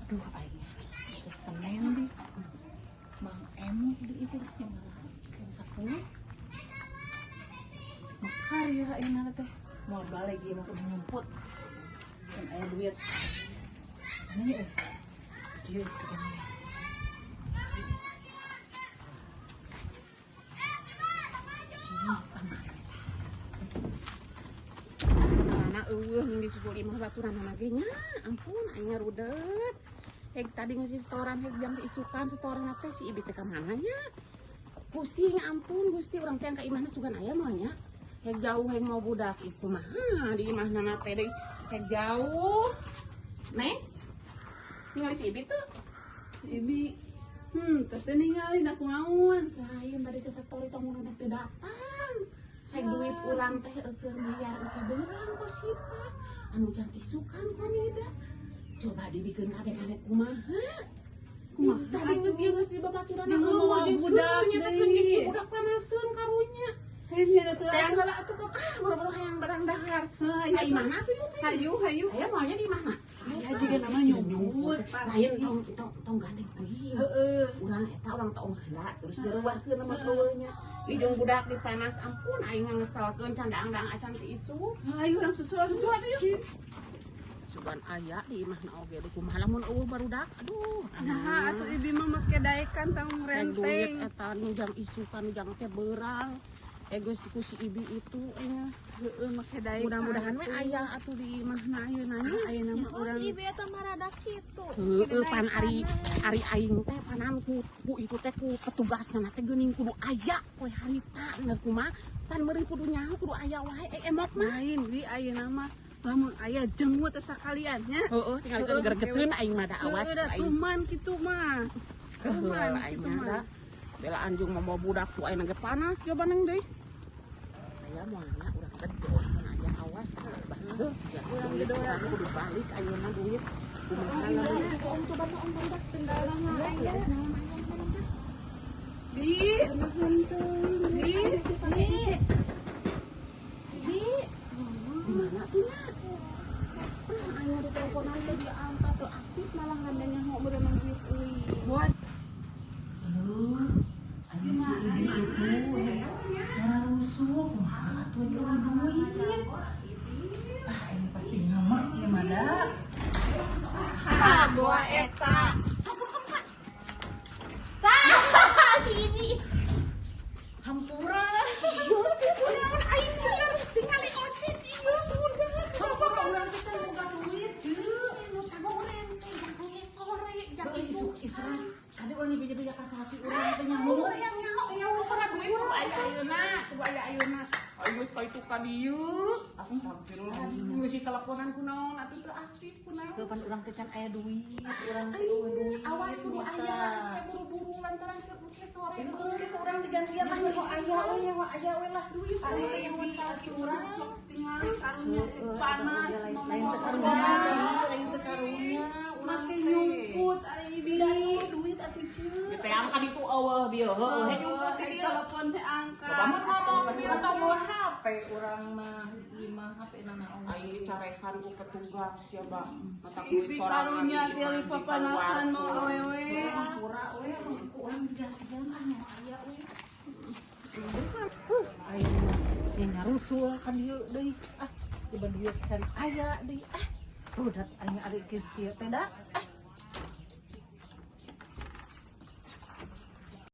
Aduh, aing itu Senin di Bang Emo di itu jam jam 10. Mekar ya ayeuna teh. Mau balik ieu mah kudu nyumput. Dan aya duit. Ini eh. Dia si Emo. Mana eueuh ning disusul imah baturan ge nya. Ampun aing ngarudet. Heg tadi ngasih setoran heg jam isukan setoran teh si Ibi teh ka mana nya? Pusing ampun Gusti urang teh ka imahna sugan aya moal nya. Heg jauh heg mau budak itu mah di imahna teh deui heg jauh. Neng? Ningali si Ibi tuh. Si Ibi. Teh ningali aku naon. Lain bari ke setor itu mun teh datang. Heg duit urang teh eueuh bayar ke beurang ku sipa. Anu jam isukan komida. Coba dibikeun kabeh-kabeh kumaha? Kumaha? Tadi geus ieu geus di babaturan Jeung mawa budak deui. Budak panaseun karunya. Hayu nya teh. Teh heula atuh ke ah boro-boro hayang barang dahar. Hayu. Ai mana atuh ieu teh? Hayu, hayu. Aya moalnya di mana? Aya jiga nama nyumput. Lain tong tong tong gandeng teuing. Heeh. Urang eta urang tong heula terus dirubahkeun sama eueuh nya. Ijung budak dipanas ampun aing ngeselkeun can daang-daang acan ti isuk. Hayu urang susul Susul atuh yuk. Sugan aya di imahna oge di kumaha lamun eueuh barudak. Aduh. Nah, atuh Ibi mah make daekan tang Rek duit renteng. eta nu jang isukan nu jang teh beurang. Geus ku si Ibi itu nya. Heeh, make daekan. Mudah-mudahan we aya atuh di imahna ayeuna nya. Ayeuna mah Oh, urang si Ibi eta mah rada kitu. Heeh, pan ari ari aing teh panan ku ku itu teh ku petugasna teh geuning kudu aya poe harita ner kumaha pan meureun kudu nyaho kudu aya wae emok mah. lain Bi ayeuna mah lamun aya jenggut teh sakalian nya. Heeh, tinggal gergeteun aing mah da awas Heeh, da aing. tuman kitu mah. Tuman aing mah da. Bela anjung mau budak tuh aing ge panas coba neng deui. Aya moalnya urang gedor mun aya awas baseuh sia. Urang gedor kudu balik ayeuna duit. Kumaha lamun om coba mah om barudak Sendalna mah aya. aya. Bi, Bi, Bi. Bi. Di mana tuh nya? Ah, aing di teleponan teh diangkat teu aktif malah ngandanya nyaho beunang duit euy. Buat Aduh, ayo si Ibi itu ngararusuh kumaha atuh eueuh duit. Ah, ini pasti ngemek ieu mah da. Ah, boa eta. Sampun kamu. Tah, si Ibi. Hampura. Iya, kunaon aing bener tingali ocis ieu budak. Hampura urang teh can boga duit, ceuk. Nu tanggung renteng jang engke sore jang Isuk isuk. isuk. Kade urang beja-beja ka salaki urang teh nyaho. Oh, yang nyaho nyaho sana duit kudu aya ayeuna, kudu aya ayeuna. Aing geus ka itu ka dieu. Astagfirullah. Geus teleponan kunaon atuh teu aktif kunaon. Kapan urang teh can aya duit, urang teh eueuh duit. Awas kudu aya teh buru-buru lantaran keur engke sore. Heeh, ku urang digantian lah nyaho aya we nyaho aya we lah duit. Ari teh nyaho salaki urang. sok tingali karunya panas Lain teh karunya, Ceu, lain teh karunya. Urang make teh. nyumput ari Ibi. Da eueuh duit atuh ceuk. Teh angkat itu eueuh bieu heueuh he nyumput di dieu. Telepon teh angkat. Coba mun ngomong bieu Atau tong mau HP urang mah ieu mah HP na naon. Aing dicarekan ku petugas ya, Bang. Mata duit Ibi sorangan karunya di tiali imah, papanasan mau dikaluarkeun. awewe. Hampura we emang ku urang digantian ah nyaho aya we. Aing mah yang ngarusul kan dieu deui. Ah, coba duit cari aya deui. Ah, rudat aing ari geus kieu teh da. Ah.